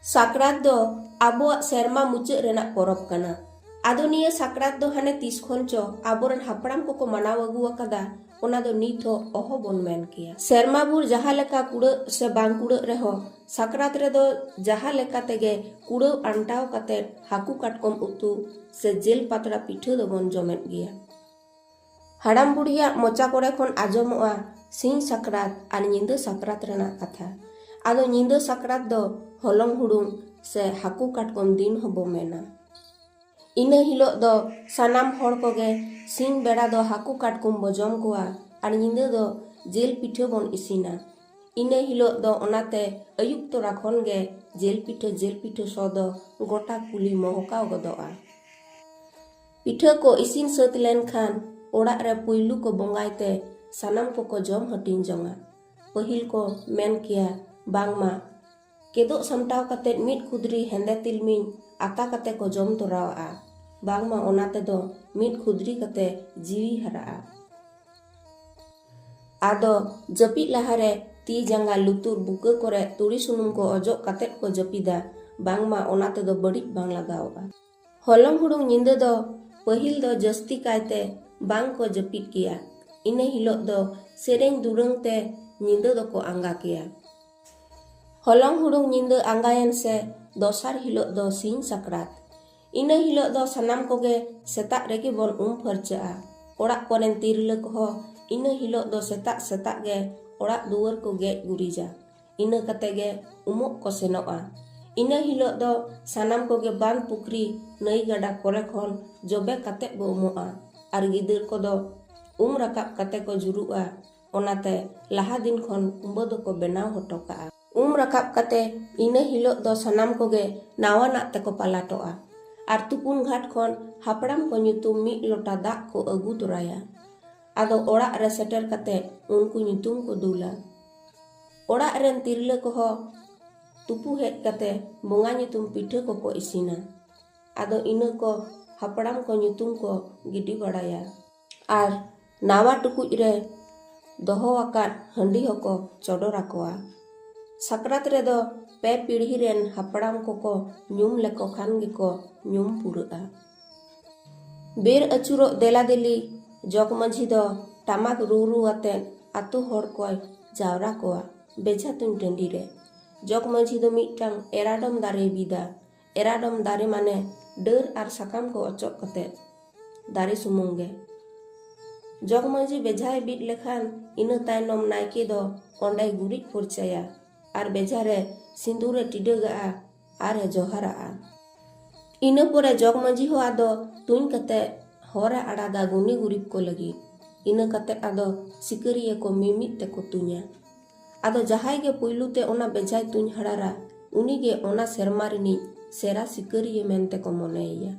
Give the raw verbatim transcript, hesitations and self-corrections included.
ᱥᱟᱠᱨᱟᱛ ᱫᱚ ᱟᱵᱚᱣᱟᱜ ᱥᱮᱨᱢᱟ ᱢᱩᱪᱟᱹᱫ ᱨᱮᱱᱟᱜ ᱯᱚᱨᱚᱵᱽ ᱠᱟᱱᱟ᱾ ᱟᱫᱚ ᱱᱤᱭᱟᱹ ᱥᱟᱠᱨᱟᱛ ᱫᱚ ᱦᱟᱱᱮ ᱛᱤᱥ ᱠᱷᱚᱱ ᱪᱚ ᱟᱵᱚᱨᱮᱱ ᱦᱟᱯᱲᱟᱢ ᱠᱚᱠᱚ ᱢᱟᱱᱟᱣ ᱟᱹᱜᱩ ᱟᱠᱟᱫᱟ, ᱚᱱᱟ ᱫᱚ ᱱᱤᱛ ᱦᱚᱸ ᱚᱦᱚ ᱵᱚᱱ ᱢᱮᱱ ᱠᱮᱭᱟ᱾ ᱥᱮᱨᱢᱟ ᱵᱷᱳᱨ ᱡᱟᱦᱟᱸ ᱞᱮᱠᱟ ᱠᱩᱲᱟᱹᱜ ᱥᱮ ᱵᱟᱝ ᱠᱩᱲᱟᱹᱜ ᱨᱮᱦᱚᱸ, ᱥᱟᱠᱨᱟᱛ ᱨᱮᱫᱚ ᱡᱟᱦᱟᱸ ᱞᱮᱠᱟ ᱛᱮᱜᱮ ᱠᱩᱲᱟᱹᱣ ᱟᱱᱴᱟᱣ ᱠᱟᱛᱮ ᱦᱟᱹᱠᱩ ᱠᱟᱴᱠᱚᱢ ᱩᱛᱩ ᱥᱮ ᱡᱤᱞ ᱯᱟᱛᱲᱟ ᱯᱤᱴᱷᱟᱹ ᱫᱚᱵᱚᱱ ᱡᱚᱢᱮᱫ ᱜᱮᱭᱟ᱾ ᱦᱟᱲᱟᱢ ᱵᱩᱲᱦᱤᱭᱟᱜ ᱢᱚᱪᱟ ᱠᱚᱨᱮ ᱠᱷᱚᱱ ᱟᱸᱡᱚᱢᱚᱜᱼᱟ ᱥᱤᱧ ᱥᱟᱠᱨᱟᱛ ᱟᱨ ᱧᱤᱫᱟᱹ ᱥᱟᱠᱨᱟᱛ ᱨᱮᱱᱟᱜ ᱠᱟᱛᱷᱟ᱾ ᱟᱫᱚ ᱧᱤᱫᱟᱹ ᱥᱟᱠᱨᱟᱛ ᱫᱚ ᱦᱚᱞᱚᱝ ᱦᱩᱲᱩᱝ ᱥᱮ ᱦᱟᱹᱠᱩ ᱠᱟᱴᱠᱚᱢ ᱫᱤᱱ ᱦᱚᱸᱵᱚ ᱢᱮᱱᱟ᱾ ᱤᱱᱟᱹ ᱦᱤᱞᱳᱜ ᱫᱚ ᱥᱟᱱᱟᱢ ᱦᱚᱲ ᱠᱚᱜᱮ ᱥᱤᱧ ᱵᱮᱲᱟ ᱫᱚ ᱦᱟᱹᱠᱩ ᱠᱟᱴᱠᱚᱢ ᱵᱚ ᱡᱚᱢ ᱠᱚᱣᱟ ᱟᱨ ᱧᱤᱫᱟᱹ ᱫᱚ ᱡᱤᱞ ᱯᱤᱴᱷᱟᱹ ᱵᱚᱱ ᱤᱥᱤᱱᱟ᱾ ᱤᱱᱟᱹ ᱦᱤᱞᱳᱜ ᱫᱚ ᱚᱱᱟᱛᱮ ᱟᱹᱭᱩᱵ ᱛᱚᱨᱟ ᱠᱷᱚᱱ ᱜᱮ ᱡᱤᱞ ᱯᱤᱴᱷᱟᱹ, ᱡᱤᱞ ᱯᱤᱴᱷᱟᱹ ᱥᱚ ᱫᱚ ᱜᱚᱴᱟ ᱠᱩᱞᱦᱤ ᱢᱚᱦᱚᱠᱟᱣ ᱜᱚᱫᱚᱜᱼᱟ᱾ ᱯᱤᱴᱷᱟᱹ ᱠᱚ ᱤᱥᱤᱱ ᱥᱟᱹᱛ ᱞᱮᱱᱠᱷᱟᱱ ᱚᱲᱟᱜ ᱨᱮ ᱯᱩᱭᱞᱩ ᱠᱚ ᱵᱚᱸᱜᱟᱭ ᱛᱮ ᱥᱟᱱᱟᱢ ᱠᱚᱠᱚ ᱡᱚᱢ ᱦᱟᱹᱴᱤᱧ ᱡᱚᱝᱟ᱾ ᱯᱟᱹᱦᱤᱞ ᱠᱚ ᱢᱮᱱ ᱠᱮᱭᱟ ᱵᱟᱝᱢᱟ ᱠᱮᱫᱚᱜ ᱥᱟᱢᱴᱟᱣ ᱠᱟᱛᱮ ᱢᱤᱫ ᱠᱷᱩᱫᱽᱨᱤ ᱦᱮᱸᱫᱮ ᱛᱤᱞᱢᱤᱧ ᱟᱛᱟ ᱠᱟᱛᱮ ᱠᱚ ᱡᱚᱢ ᱛᱚᱨᱟᱣᱟᱜᱼᱟ᱾ ᱵᱟᱝᱢᱟ ᱚᱱᱟ ᱛᱮᱫᱚ ᱢᱤᱫ ᱠᱷᱩᱫᱽᱨᱤ ᱠᱟᱛᱮ ᱡᱤᱣᱤ ᱦᱟᱨᱟᱜᱼᱟ᱾ ᱟᱫᱚ ᱡᱟᱹᱯᱤᱫ ᱞᱟᱦᱟᱨᱮ ᱛᱤ ᱡᱟᱸᱜᱟ ᱞᱩᱛᱩᱨ ᱵᱩᱠᱟᱹ ᱠᱚᱨᱮ ᱛᱩᱲᱤ ᱥᱩᱱᱩᱢ ᱠᱚ ᱚᱡᱚᱜ ᱠᱟᱛᱮ ᱠᱚ ᱡᱟᱹᱯᱤᱫᱟ, ᱵᱟᱝᱢᱟ ᱚᱱᱟ ᱛᱮᱫᱚ ᱵᱟᱹᱲᱤᱡ ᱵᱟᱝ ᱞᱟᱜᱟᱣᱚᱜᱼᱟ᱾ ᱦᱚᱞᱚᱝ ᱦᱩᱲᱩᱝ ᱧᱤᱫᱟᱹ ᱫᱚ ᱯᱟᱹᱦᱤᱞ ᱫᱚ ᱡᱟᱹᱥᱛᱤ ᱠᱟᱭᱛᱮ ᱵᱟᱝ ᱠᱚ ᱡᱟᱹᱯᱤᱫ ᱠᱮᱭᱟ᱾ ᱤᱱᱟᱹ ᱦᱤᱞᱳᱜ ᱫᱚ ᱥᱮᱨᱮᱧ ᱫᱩᱨᱟᱹᱝ ᱛᱮ ᱧᱤᱫᱟᱹ ᱫᱚᱠᱚ ᱟᱸᱜᱟ ᱠᱮᱭᱟ᱾ ᱦᱚᱞᱚᱝ ᱦᱩᱲᱩᱝ ᱧᱤᱫᱟᱹ ᱟᱸᱜᱟᱭᱮᱱ ᱥᱮ ᱫᱚᱥᱟᱨ ᱦᱤᱞᱳᱜ ᱫᱚ ᱥᱤᱧ ᱥᱟᱠᱨᱟᱛ᱾ ᱤᱱᱟᱹ ᱦᱤᱞᱳᱜ ᱫᱚ ᱥᱟᱱᱟᱢ ᱠᱚᱜᱮ ᱥᱮᱛᱟᱜ ᱨᱮᱜᱮ ᱵᱚᱱ ᱩᱢ ᱯᱷᱟᱨᱪᱟᱜᱼᱟ᱾ ᱚᱲᱟᱜ ᱠᱚᱨᱮᱱ ᱛᱤᱨᱞᱟᱹ ᱠᱚᱦᱚᱸ ᱤᱱᱟᱹ ᱦᱤᱞᱳᱜ ᱫᱚ ᱥᱮᱛᱟᱜ ᱥᱮᱛᱟᱜ ᱜᱮ ᱚᱲᱟᱜ ᱫᱩᱣᱟᱹᱨ ᱠᱚ ᱜᱮᱡ ᱜᱩᱨᱤᱡᱟ᱾ ᱤᱱᱟᱹ ᱠᱟᱛᱮ ᱜᱮ ᱩᱢᱩᱜ ᱠᱚ ᱥᱮᱱᱚᱜᱼᱟ᱾ ᱤᱱᱟᱹ ᱦᱤᱞᱳᱜ ᱫᱚ ᱥᱟᱱᱟᱢ ᱠᱚᱜᱮ ᱵᱟᱸᱫᱽ ᱯᱩᱠᱷᱨᱤ, ᱱᱟᱹᱭ ᱜᱟᱰᱟ ᱠᱚᱨᱮ ᱠᱷᱚᱱ ᱡᱚᱵᱮ ᱠᱟᱛᱮ ᱵᱚ ᱩᱢᱩᱜᱼᱟ᱾ ᱟᱨ ᱜᱤᱫᱟᱹᱨ ᱠᱚᱫᱚ ᱩᱢ ᱨᱟᱠᱟᱵ ᱠᱟᱛᱮ ᱠᱚ ᱡᱩᱨᱩᱜᱼᱟ᱾ ᱚᱱᱟᱛᱮ ᱞᱟᱦᱟ ᱫᱤᱱ ᱠᱷᱚᱱ ᱠᱩᱢᱵᱟᱹ ᱫᱚᱠᱚ ᱵᱮᱱᱟᱣ ᱦᱚᱴᱚ ᱠᱟᱜᱼᱟ᱾ ᱩᱢ ᱨᱟᱠᱟᱵ ᱠᱟᱛᱮ ᱤᱱᱟᱹ ᱦᱤᱞᱳᱜ ᱫᱚ ᱥᱟᱱᱟᱢ ᱠᱚᱜᱮ ᱱᱟᱣᱟᱱᱟᱜ ᱛᱮᱠᱚ ᱯᱟᱞᱟᱴᱚᱜᱼᱟ᱾ ᱟᱨ ᱛᱩᱯᱩᱱ ᱜᱷᱟᱴ ᱠᱷᱚᱱ ᱦᱟᱯᱲᱟᱢ ᱠᱚ ᱧᱩᱛᱩᱢ ᱢᱤᱫ ᱞᱚᱴᱟ ᱫᱟᱜ ᱠᱚ ᱟᱹᱜᱩ ᱛᱚᱨᱟᱭᱟ᱾ ᱟᱫᱚ ᱚᱲᱟᱜ ᱨᱮ ᱥᱮᱴᱮᱨ ᱠᱟᱛᱮ ᱩᱱᱠᱩ ᱧᱩᱛᱩᱢ ᱠᱚ ᱫᱩᱞᱟ᱾ ᱚᱲᱟᱜ ᱨᱮᱱ ᱛᱤᱨᱞᱟᱹ ᱠᱚᱦᱚᱸ ᱛᱩᱯᱩ ᱦᱮᱡ ᱠᱟᱛᱮ ᱵᱚᱸᱜᱟ ᱧᱩᱛᱩᱢ ᱯᱤᱴᱷᱟᱹ ᱠᱚᱠᱚ ᱤᱥᱤᱱᱟ᱾ ᱟᱫᱚ ᱤᱱᱟᱹ ᱠᱚ ᱦᱟᱯᱲᱟᱢ ᱠᱚ ᱧᱩᱛᱩᱢ ᱠᱚ ᱜᱤᱰᱤ ᱵᱟᱲᱟᱭᱟ᱾ ᱟᱨ ᱱᱟᱣᱟ ᱴᱩᱠᱩᱡ ᱨᱮ ᱫᱚᱦᱚ ᱟᱠᱟᱫ ᱦᱟᱺᱰᱤ ᱦᱚᱸᱠᱚ ᱪᱚᱰᱚᱨ ᱟᱠᱚᱣᱟ᱾ ᱥᱟᱠᱨᱟᱛ ᱨᱮᱫᱚ ᱯᱮ ᱯᱤᱲᱦᱤ ᱨᱮᱱ ᱦᱟᱯᱲᱟᱢ ᱠᱚᱠᱚ ᱧᱩᱢ ᱞᱮᱠᱚ ᱠᱷᱟᱱ ᱜᱮᱠᱚ ᱧᱩᱢ ᱯᱩᱨᱟᱹᱜᱼᱟ᱾ ᱵᱮᱨ ᱟᱹᱪᱩᱨᱚᱜ ᱫᱮᱞᱟ ᱫᱮᱞᱤ ᱡᱚᱜᱽ ᱢᱟᱹᱡᱷᱤ ᱫᱚ ᱴᱟᱢᱟᱠ ᱨᱩ ᱨᱩ ᱟᱛᱮ ᱟᱛᱳ ᱦᱚᱲ ᱠᱚᱭ ᱡᱟᱣᱨᱟ ᱠᱚᱣᱟ ᱵᱮᱡᱷᱟ ᱛᱩᱧ ᱴᱟᱺᱰᱤ ᱨᱮ᱾ ᱡᱚᱜᱽ ᱢᱟᱹᱡᱷᱤ ᱫᱚ ᱢᱤᱫᱴᱟᱝ ᱮᱨᱟᱰᱚᱢ ᱫᱟᱨᱮᱭ ᱵᱤᱫᱟ᱾ ᱮᱨᱟᱰᱚᱢ ᱫᱟᱨᱮ ᱢᱟᱱᱮ ᱰᱟᱹᱨ ᱟᱨ ᱥᱟᱠᱟᱢ ᱠᱚ ᱚᱪᱚᱜ ᱠᱟᱛᱮ ᱫᱟᱨᱮ ᱥᱩᱢᱩᱝ ᱜᱮ᱾ ᱡᱚᱜᱽ ᱢᱟᱹᱡᱷᱤ ᱵᱮᱡᱷᱟᱭ ᱵᱤᱫ ᱞᱮᱠᱷᱟᱱ ᱤᱱᱟᱹ ᱛᱟᱭᱱᱚᱢ ᱱᱟᱭᱠᱮ ᱫᱚ ᱚᱸᱰᱮᱭ ᱜᱩᱨᱤᱡ ᱯᱷᱟᱨᱪᱟᱭᱟ ᱟᱨ ᱵᱮᱡᱷᱟ ᱨᱮ ᱥᱤᱸᱫᱩᱨᱮ ᱴᱤᱰᱟᱹᱜᱟᱜᱼᱟ ᱟᱨ ᱮ ᱡᱚᱦᱟᱨᱟᱜᱼᱟ᱾ ᱤᱱᱟᱹ ᱯᱚᱨᱮ ᱡᱚᱜᱽ ᱢᱟᱹᱡᱷᱤ ᱦᱚᱸ ᱟᱫᱚ ᱛᱩᱧ ᱠᱟᱛᱮ ᱦᱚᱨᱮ ᱟᱲᱟᱜᱟ ᱜᱩᱱᱤ ᱜᱩᱨᱤᱵ ᱠᱚ ᱞᱟᱹᱜᱤᱫ᱾ ᱤᱱᱟᱹ ᱠᱟᱛᱮ ᱟᱫᱚ ᱥᱤᱠᱟᱹᱨᱤᱭᱟᱹ ᱠᱚ ᱢᱤᱢᱤᱫ ᱛᱮᱠᱚ ᱛᱩᱧᱟ᱾ ᱟᱫᱚ ᱡᱟᱦᱟᱸᱭ ᱜᱮ ᱯᱩᱭᱞᱩ ᱛᱮ ᱚᱱᱟ ᱵᱮᱡᱷᱟᱭ ᱛᱩᱧ ᱦᱟᱲᱟᱨᱟ, ᱩᱱᱤ ᱜᱮ ᱚᱱᱟ ᱥᱮᱨᱢᱟ ᱨᱤᱱᱤᱡ ᱥᱮᱨᱟ ᱥᱤᱠᱟᱹᱨᱤᱭᱟᱹ ᱢᱮᱱᱛᱮ ᱠᱚ ᱢᱚᱱᱮᱭᱮᱭᱟ᱾